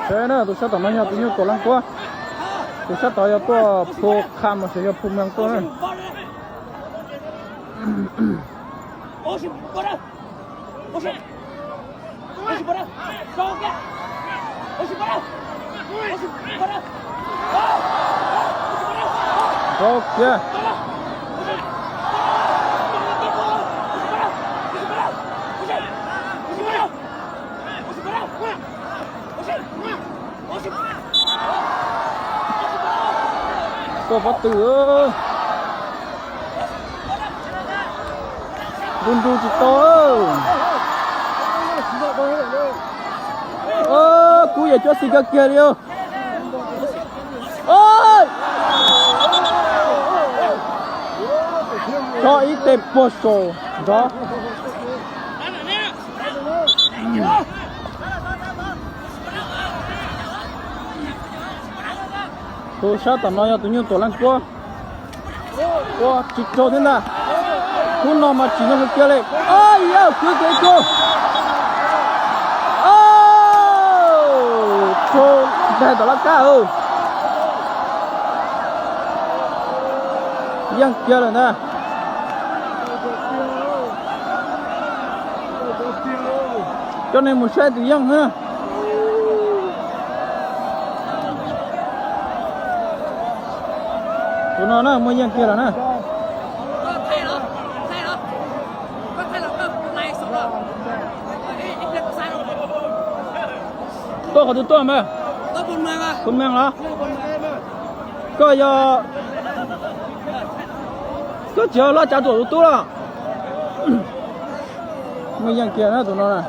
Tus sab tom no yog tus nyuj tuam leej kuab, tus sab tod yog tuaj phu qha mas xyov yog phu mees tuaj na. Rau kiag. Tuaj pob tw. Nru nru tsis tau. Kub yam cuab xis kawg kiag li. Tso ib teg puag saum nrov. Tus sab tom no yog tus nyuj tuam leej kuab. Ua tsis raug thiab ntag. Kub no mas tsim nyog kiag li. Au, kwv kiag kub. Au, raug daig tom laj kab. Yeej kiag lawm ntag. Coj nej mus saib tus yeej na. Tus no na muaj yeej kiag lawm na. Tuaj qhov twg tuaj mas? Tus meej los? Koj yog, koj tsis yog Laj Tsav Tuam tus tub los? Muaj yeej kiag na tus no na.